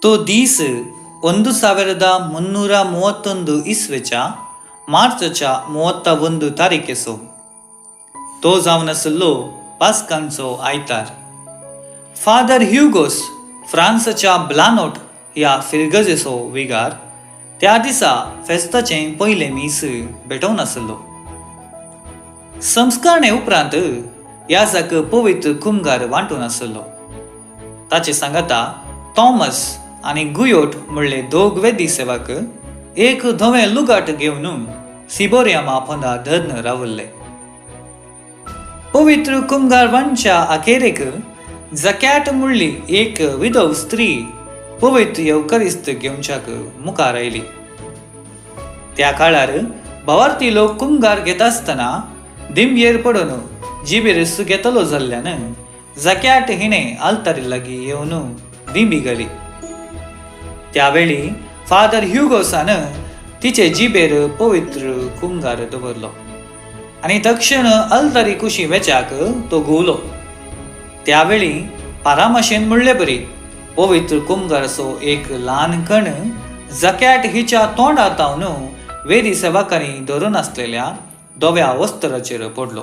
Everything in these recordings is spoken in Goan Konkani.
तो दीस 1331 इस्वेच्या मार्चच्या 31 तारखेचो. तो जावन आशिल्लो पास्कांचो आयतार. फादर ह्युगोस फ्रांसच्या ब्लानोट ह्या फिरगजेचो विगार त्या दिसा फेस्ताचें पयलें मीस भेटोवन आशिल्लो. संस्कारणे उपरांत याजाक पवित्र कुमगार वांटून आशिल्लो. ताचे सांगाता थॉमस आनी गुयोट म्हणले दोग वेदी सेवक एक धवें लुगाट घेवन सिबोरियामा पोंदा धरून रावल्ले. पवित्र कुमगार वांटच्या अखेरेक जकॅट म्हणली एक विधव स्त्री पवित्र येवकरिस्त घेवच्याक मुखार आयली. त्या काळार भावार्थी लोक कुमगार घेता आसतना दिंबयेर पडून जिबेर घेतलो जाल्ल्यान जकॅट हिणें आल्तारी लागीं येवन दिंबी घाली. त्यावेळी फादर ह्युगोसान तिचे जिबेर पवित्र कुमगार दवरलो आनी तक्षण आल्तारी कुशी वेच्याक तो घुंवलो. त्यावेळी पारामाशेन म्हणले बरी पवित्र कुमगाराचो एक ल्हान कण जकॅट हिच्या तोंडातावन वेदी सेवकांनी धरून आसलेल्या धव्या वस्त्राचेर पडलो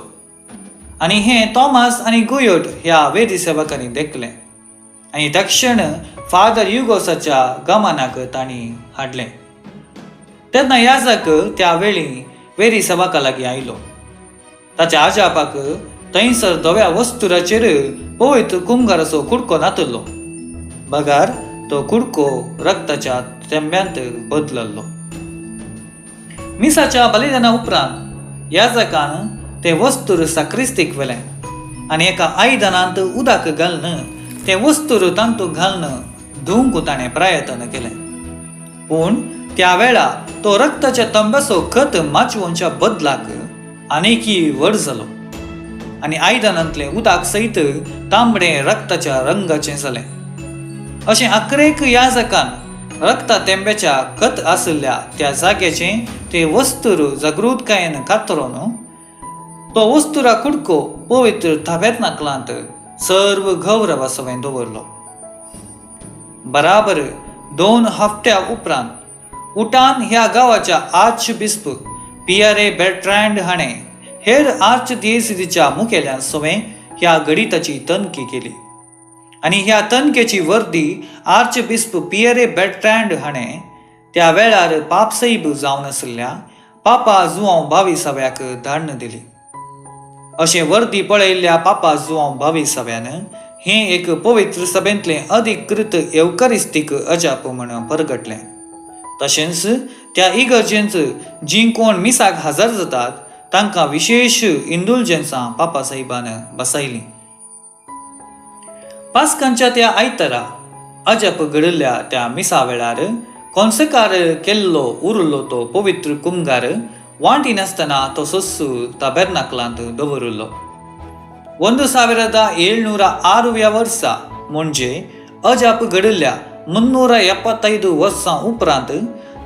आनी हें थॉमस आनी गुयोट ह्या वेदी सेवकांनी देखलें आनी तक्षण फादर युगोसाच्या गमनाक तांणी हाडलें. तेन्ना याजक त्या वेळी वेदी सेवका लागीं आयलो. ताच्या आजापाक थंयसर धव्या वस्तुराचेर पवित्र कुमगाराचो कुडको नातल्लो, बगार तो कुडको रक्ताच्या थेंब्यांत बदलल्लो. मिसाच्या बलिदाना उपरांत याजकान तें वस्तूर साक्रिस्तीक व्हेलें आनी एका आयदनांत उदक घालून तें वस्तूर तातूंत घालून धुवंक ताणें प्रयत्न केलें. पूण त्या वेळा तो रक्ताच्या तंब्याचो खत माचवोनच्या बदलाक आनीकय व्हड जालो आनी आयदनांतलें उदक सयत तांबडें रक्ताच्या रंगाचें जालें. अशें अकरेक याजकान रक्ता तेंब्याच्या खत आशिल्ल्या त्या जाग्याचें ते वस्तूर जागृतकायेन कातरून तो वस्तुरा कुडको पवित्र ताबेर्नाकलांत सर्व गौरवा सवें दवरलो. बराबर 2 हफ्त्या उपरांत उटान ह्या गांवाच्या आर्च बिस्प पियरे बेर्ट्रँड हाणें हेर आर्च दियेसिदीच्या मुखेल्यान सवें ह्या गणिताची तनखी केली आनी ह्या तनखेची वर्दी आर्च बिस्प पियरे बेर्ट्रँड हाणें त्या वेळार पापसैब जावन आशिल्ल्या पापा जुआंव 22व्याक धाडून दिली. अशें वर्दी पळयल्ल्या पापा जुआंव 22व्यान हें एक पवित्र सभेंतलें अधिकृत येवकारिस्तीक अजाप म्हण परगटलें. तशेंच त्या इगर्जेंत जीं कोण मिसाक हजर जातात तांकां विशेश इंदुलजेन्सां पापा साहेबान बसायलीं. पास्कांच्या त्या आयतारा अजाप घडिल्ल्या त्या मिसा वेळार कोन्सकार केल्लो उरलो तो पवित्र कुमगार वांटी नासतना तो सोस्सू ताबेर्नाकलांत दवरिल्लो. 1706 वर्सा म्हणजे अजाप घडिल्ल्या 375 वर्सां उपरांत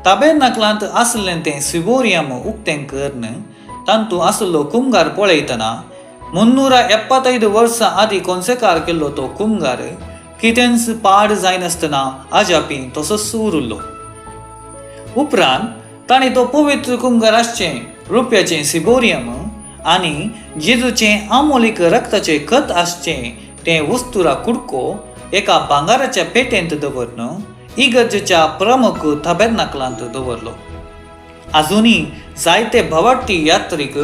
ताबेर्नाकलांत आशिल्लें तें सिबोरियम उक्तें करून तातूंत आशिल्लो कुमगार पळयतना 375 वर्सां आदीं कोन्सेकार केल्लो तो कुमगार कितेंच पाड जायनासतना अजापी तसोच उरिल्लो. उपरांत ताणें तो पवित्र कुमगार आसचें रुप्याचें सिबोरियम आनी जेजूचें आमोलीक रक्ताचें खत आसचें तें वस्तुरा कुडको एका भांगाराच्या पेटेंत दवरून इगर्जेच्या प्रमुख ताबेर्नाकलांत दवरलो. आजुनूय जायते भावार्थी यात्रीक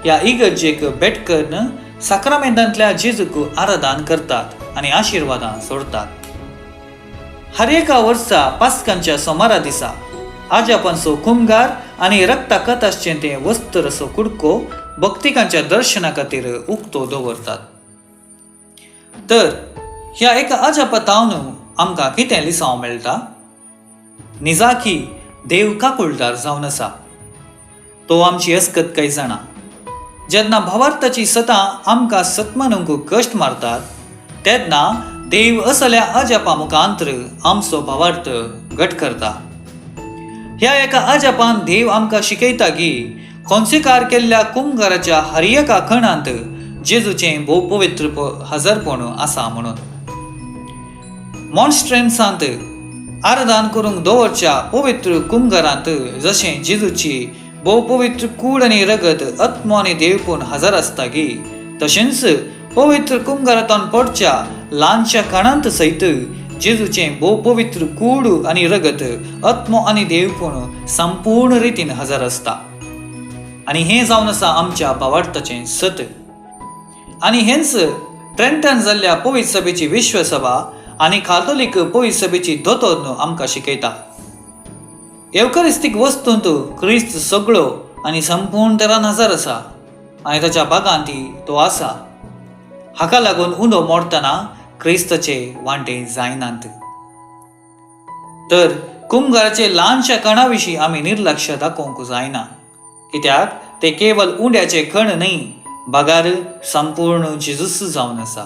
ह्या इगर्जेक भेट करून साक्रामेंतांतल्या जेजूक आराधन करतात आनी आशिर्वादां सोडतात. हर एका वर्सा पास्कांच्या सोमारा दिसा आजापांचो कुमगार आनी रक्ता खत आसचें तें वस्त्राचो कुडको भक्तिकांच्या दर्शना खातीर उक्तो दवरतात. तर ह्या एका अजापातावन आमकां कितें लिसांव मेळटा? निजाकी देव काकुळदार जावन आसा. तो आमची अस्कत काय जाणा. जेन्ना भावार्थाची सतां आमकां सतमानूंक कश्ट मारतात तेन्ना देव असल्या अजापा मुखांतर आमचो भावार्थ घट करता. ह्या एका अजापान देव आमकां शिकयता की कोन्सेकार केल्ल्या कुमगाराच्या हर एका खणांत जेजूचें भोव पवित्र हजरपण आसा म्हणून. मॉन्स्ट्रेन्सांत आरदान करूंक दवरच्या पवित्र कुमगारांत जशें जेजूची भोव पवित्र कूड आनी रगत, आत्मो आनी देवपण हजर आसता गी, तशेंच पवित्र कुमगारांत पडच्या ल्हानशा कणांत सयत जेजूचें भोव पवित्र कूड आनी रगत, आत्मो आनी देवपण संपूर्ण रितीन हजर आसता. आनी हें जावन आसा आमच्या भावार्थाचें सत. आनी हेंच ट्रेंटन जाल्ल्या पवित्र सभेची विश्वसभा आनी कातोलीक पवित्र सभेची दोतोर आमकां शिकयता. येवकरिस्तीक वस्तूंत क्रिस्त सगळो आनी संपूर्ण तरान हजर आसा आनी ताच्या भागांत तो आसा. हाका लागून उंडो मोडटना क्रिस्ताचे वांटे जायनात. तर कुमगाराचे ल्हानशा कणा विशीं आमी निर्लक्ष दाखोवंक जायना, कित्याक ते केवल उंड्याचे कण न्हय, बगार संपूर्ण जेजूस जावन आसा.